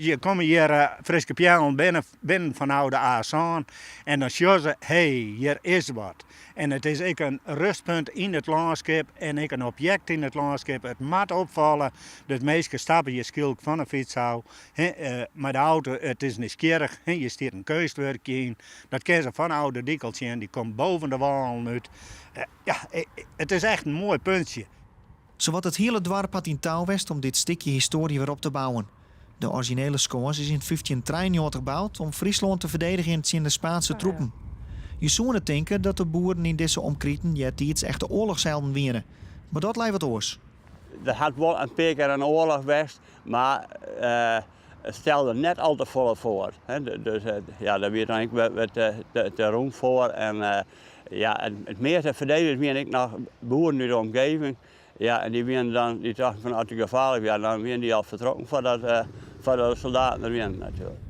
Je komme hjir Fryske Peallen binnen, binnen fanôf de A7 en dan sjogge se, hé, hjir is wat. En it is ek in rêstpunt yn it lânskip en ek in objekt yn it lânskip. It moat opfalle, dus minsken stappe hjir skielk fan 'e fyts ôf. Mei de auto, it is nijsgjirrich, hjir stiet in keunstwurkje yn. Dat kinne se fanôf de dyk al sjen, dy komt boven de wâlen út. Ja, it is echt in moai puntsje. Sawat it hiele doarp hat yn tou west om dit stikje histoarje wer op te bouwen. De orizjinele skâns is yn 1593 boud om Fryslân te ferdedigjen tsjin de Spaanske troepen. Je soene tinke dat de boeren yn dizze omkriten eartiids echte oarlochshelden wiene, mar dat lei wat oars. Der hat wol in pear kear in oarloch west, mar it stelde net al te folle foar. Dus ja, dêr wie it dan ek wer te rûm foar. En ja, it measte ferdedigers wiene ek noch boeren út de omgeving. Ja, en dy wiene dan, dy tochten fan as it gefaarlik wie, dan wiene dy al fertrokken foardat, foardat de soldaten der wiene natuerlik.